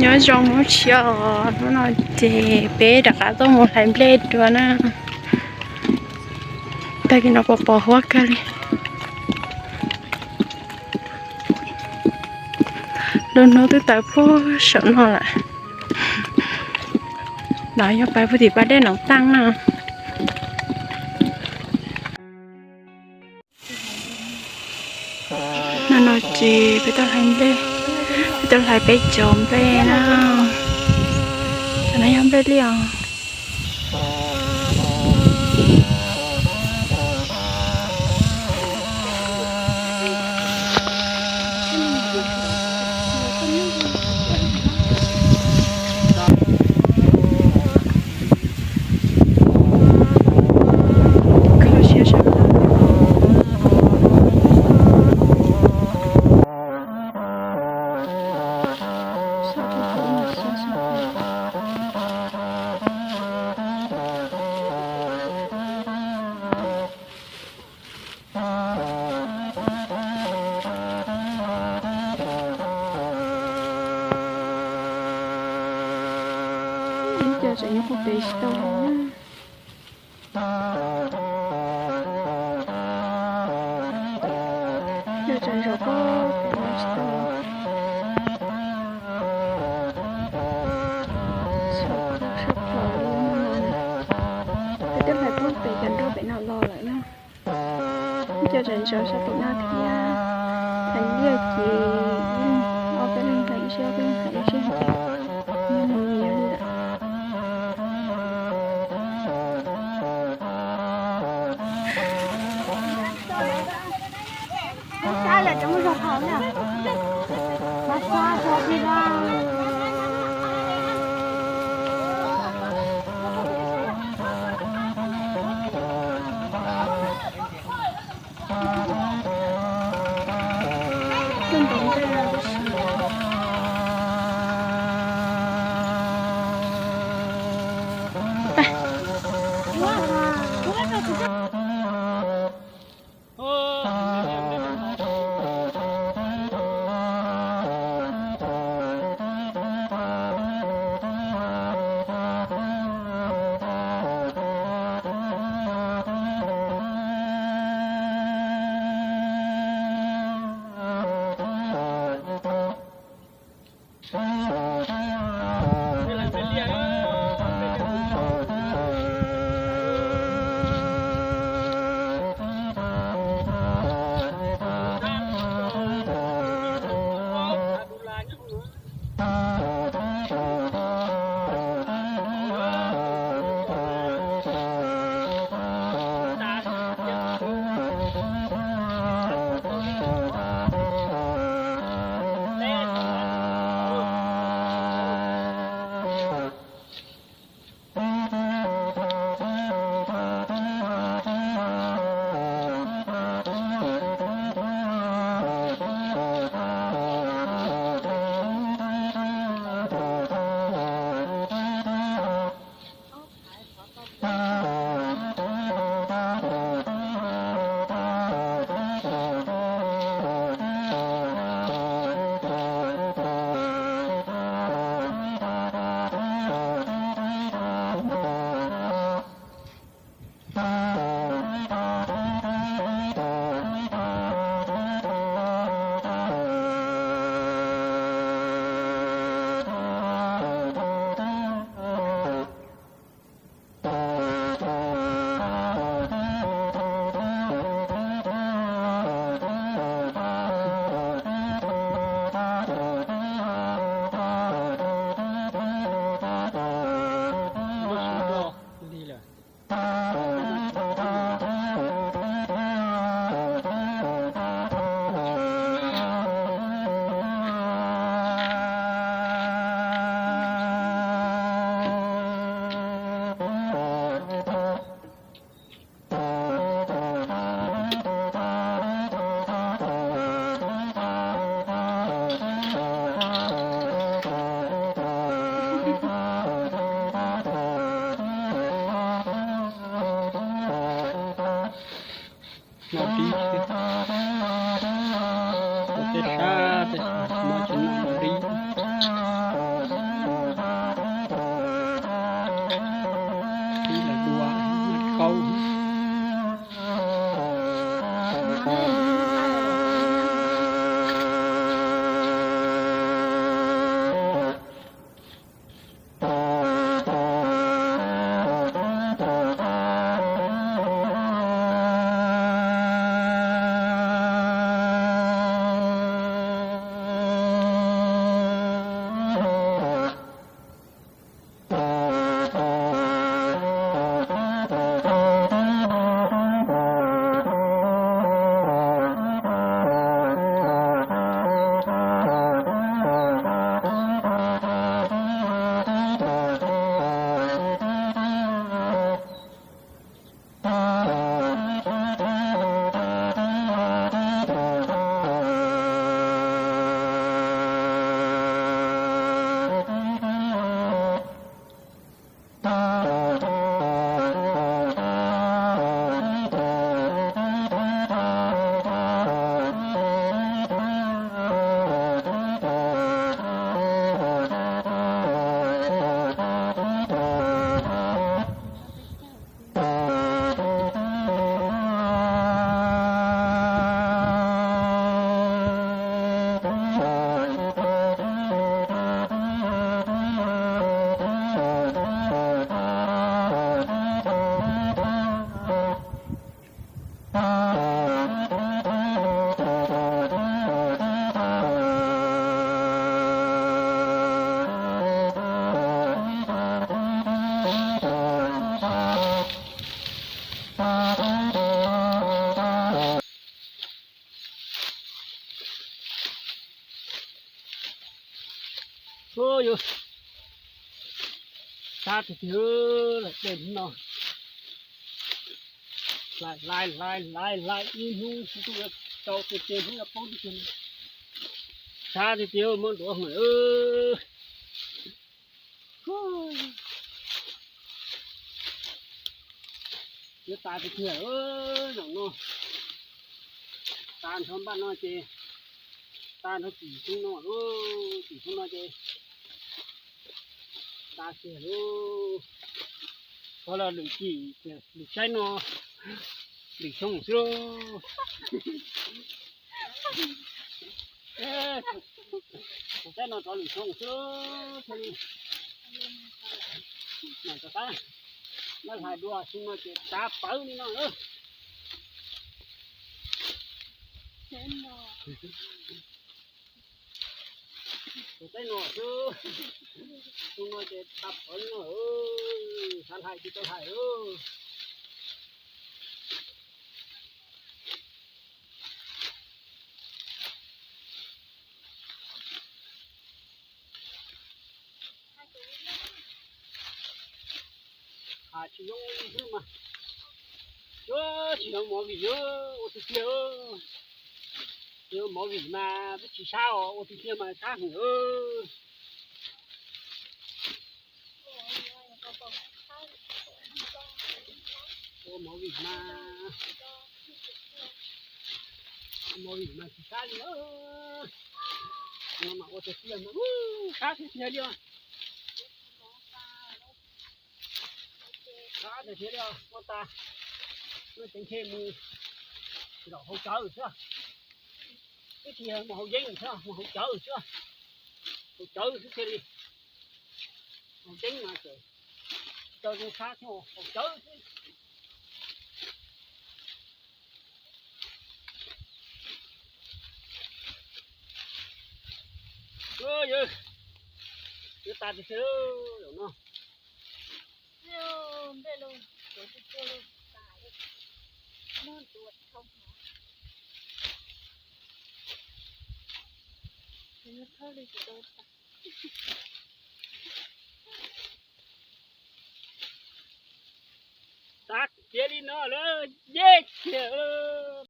Nyob zoo hnub tshiab os, hnub no ces peb rov qab tuaj mus hlais nplej dua na. Tag kis no pos pos huab kawg li. Lub hnub twb tawm puag saum no lawm. No yog pais puag tim pas dej Noov Taaj na. No no ces peb tuaj hlais nplej, peb tuaj hlais peb cov nplej na. Cov no yog nplej liaj os. Ib co tseem nyob puag pem tsis tau na. Yog tseem zaum puag pem no tsis tau. Sab plaws li no, peb twb hlais puag pem cov nroj pem no los lawm na. Ib co tseem zaum sab pem no thiab. Hlais liaj ces ob peb leeg hlais ib sij, ob peb leeg hlais ib sij ces nyias mus nyias li lawm. Noj dib thiab. Tej sab tej sab tsis muaj tsis noj dib. Ua yus sab tiag tiag, lawm tej hnub no lais lais lais lais lais ib hnub tsis tuaj rau tiag tiag, hnub no poob tiag tiag, sab tiag tiag, muab ntuav hwm. Yuav tas tiag tiag zaum no, tas nrho npaj no ces, tas nrho tim xyoo no, tim xyoo no ces tas tiag lauj. Thov los lwm tim, lwm saib no, lwm xyoo xwb lauj. Saib no rov lwm xyoo xwb lauj, thiaj li mam rov qab, noj hlais dua xyoo no ces tav pawv li no. Tus teb no xwb, tus no ces tau pawv no, xav hlais tsis tau hlais. Tsis zoo li xwb mas, tsis zoo mov vim ua tiag tiag. Yog mov vim mas twb tsis sab os, ua tiag tiag mas sab heev. Ua mov vim mas, ua mov vim mas tsis sab li. No mas ua tiag tiag mas sab tiag tiag li os. Sab tiag tiag li os, ua tas no ces ntshe mus zaum hauv cawv xwb. Ib txhia mus hauv yeeb xwb, mus hauv cawv xwb. Hauv cawv xwb thiaj li, hauv yeeb mas tseem tsis tau zoo sab thiab, hauv cawv xwb. Yuav tas tiag tiag zaum no. Nplej los tuav tsis tau li, tas li, noj tuav tsis tau hov. Nws thawj li tsis tau tas. Tas kiag li no lawm, deb kiag lawm.